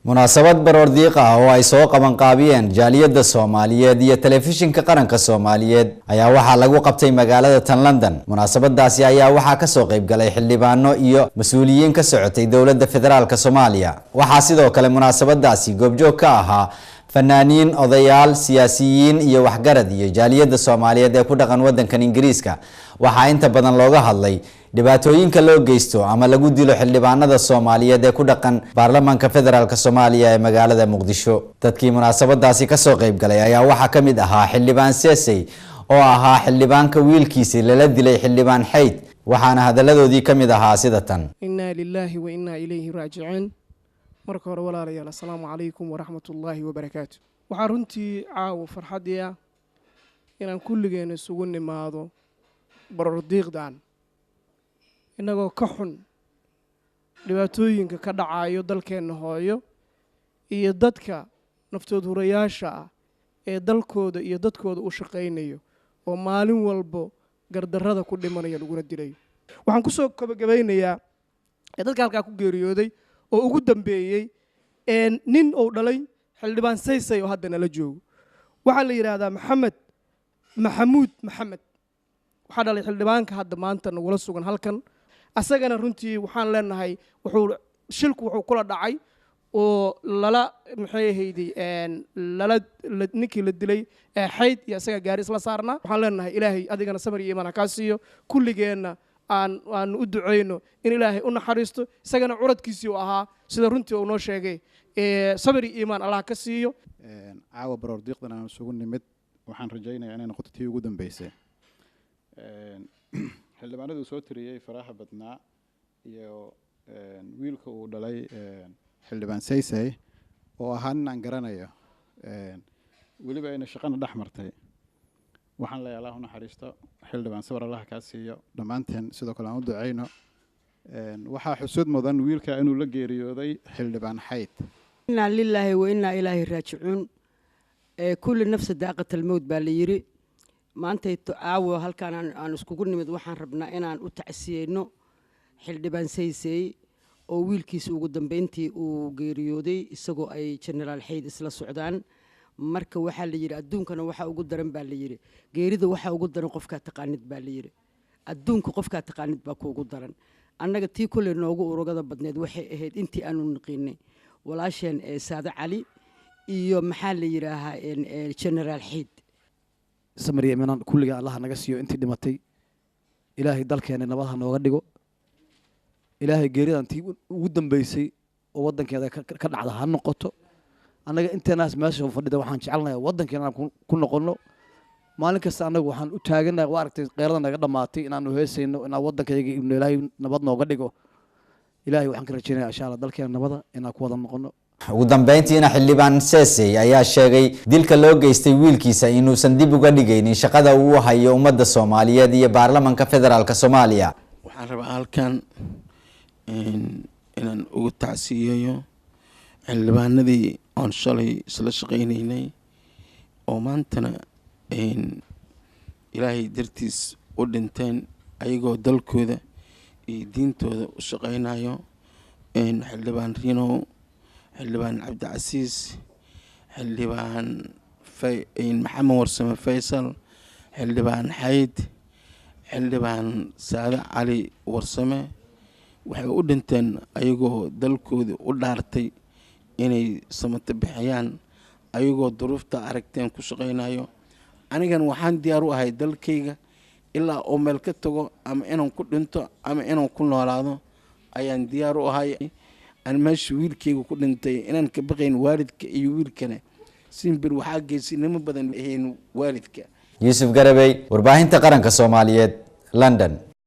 Munaasabad baroor diiq ah oo ay soo qabanqaabiyeen jaaliyadda Soomaaliyeed iyo Telefishinka Qaranka Soomaaliyeed ayaa waxaa lagu qabtay magaalada tan London. Munaasabadaasi ayaa waxaa kasoo qayb galay xildhibaano iyo mas-uuliyiin ka socotay dowladda federaalka Soomaaliya. Waxaa sidoo kale munaasabadaasi goobjoog ka ahaa fanaaniin, odayaal, siyaasiyiin iyo waxgarad iyo jaaliyadda Soomaaliyeed ee ku dhaqan wadankan Ingiriiska. Waxaa inta badan looga hadlay dhibaatooyinka loo geysto ama lagu dilo xildhibaanada Soomaaliyeed ee ku dhaqan baarlamaanka federaalka Soomaaliya ee magaalada Muqdisho. Dadkii munaasabadaasi kasoo qayb galay ayaa waxaa ka mid ahaa Xildhibaan Sesey oo ahaa xildhibaanka wiilkiisi lala dilay Xildhibaan Xayd, waxaana hadaladoodii ka mid ahaa sida tan: Innaa lilaahi wa innaa ilayhi raajicuun. Marka hore, walaalayaal, assalaamu calaykum waraxmatullaahi wabarakaatu. Waxaa runtii caawa farxaddii ah inaan kulligeen isugu nimaado barordiiqdan, innagoo ka xun dhibaatooyinka ka dhacayo dalkeenna hooyo iyo dadka naftood hurayaasha ah ee dalkooda iyo dadkooda u shaqaynayo oo maalin walbo gardarrada ku dhimanaya laguna dilayo. Waxaan kusoo gabagabaynayaa ee dadka halkaa ku geeriyooday oo ugu dambeeyey nin uu dhalay Xildhibaan Saysay oo hadda nala joogo. Waxaa la yidhaahdaa Maxamed Maxamuud Maxamed, waxaa dhalay xildhibaanka hadda maanta nagula sugan halkan. Asagana runtii waxaan leenahay wuxuu shilku wuxuu kula dhacay oo lala, maxay ahayday, lala ninkii la dilay Xayd iyo isaga gaari isla saarnaa. Waxaan leenahay Ilaahay adigana samir iyo iimaan ha kaa siiyo. Kulligeenna aan u ducayno in Ilaahay u naxariisto, isagana curadkiisii uu ahaa, sida runtii uu noo sheegay. Sabir iyo iimaan Allah ka siiyo. Caawa baroor diiqdan aan isugu nimid waxaan rajaynayaa inay noqoto tii ugu dambeysay. Xildhibaanaduu soo tiriyey faraha badnaa iyo wiilka uu dhalay Xildhibaan Saysay oo ahaa nin aan garanayo, weliba ayna shaqana dhex martay, waxaan leeyahay Allah u naxariisto xildhibaan, sabar Allah kaa siiyo. Dhammaanteen sidoo kale aan u ducayno. Waxaa xusud mudan wiilka inuu la geeriyooday Xildhibaan Xayd. Innaa lilaahi wa innaa ilaahi raajicuun. Kulli nafsa daaqat almowt baa la yidhi. Maantay caawo halkaan aan iskugu nimid waxaan rabnaa inaan u tacsiyeyno Xildhibaan Saysey oo wiilkiisa ugu dambeyntii uu geeriyooday isagoo ay Jenaraal Xayd isla socdaan. Marka waxaa la yidhi, adduunkana waxaa ugu daran baa la yidhi, geerida waxaa ugu daran qofkaa taqaanid baa la yidhi. Adduunka qofkaa taqaanid baa kuugu daran. Annaga tii kolley noogu urugada badneed waxay ahayd intii aanu naqiinay walaasheen ee Saade Cali iyo, maxaa la yidhaahaa, Jenaraal Xiid. Samariya imanan kulliga Allaha naga siiyo intii dhimatay. Ilaahay dalkeena nabad ha nooga dhigo. Ilaahay geeridan tii ugu dambeysay oo waddankeeda ka dhacda ha noqoto. Annaga inteenaas meesha fadhida waxaan jecelnahay waddankeena inaan ku noqonno. Maalin kasta annagu waxaan u taaganahay, waa aragtay qeyrada naga dhammaatay, inaanu heesayno inaan waddankayaga ibnu Ilaahay nabad nooga dhigo. Ilaahay waxaan ka rajaynaya insha Allah dalkeena nabada inaan ku wada noqono. Ugu dambeyntiina, Xildhibaan Sesey ayaa sheegay dilka loo geystay wiilkiisa inuusan dib uga dhigaynin shaqada uu hayo ummadda Soomaaliyeed iyo baarlamanka federaalka Soomaaliya. Waxaan rabaa halkan inaan ugu tacsiyeeyo xildhibaanadii oon shalay isla shaqaynaynay oo maantana Ilaahay dartiis u dhinteen ayagoo dalkooda iyo diintooda u shaqaynayo: Xildhibaan Rinow, Xildhibaan Cabdicasiis, Xildhibaan Maxamed Warsame Faysal, Xildhibaan Xayd, Xildhibaan Saade Cali Warsame. Waxay u dhinteen ayagoo dalkooda u dhaartay inay samato bixiyaan, ayagoo duruufta aragteen ku shaqaynayo. Anigan waxaan diyaar u ahay dalkayga ilaa oo meel ka tago, ama inaan ku dhinto ama inaan ku noolaado ayaan diyaar u ahay. Aan meesha wiilkayga ku dhintay inaan ka baqayn waalidka iyo wiilkana simbir waxaa geesinimo badan ahayn waalidka. Yuusuf Garabey, Warbaahinta Qaranka Soomaaliyeed, London.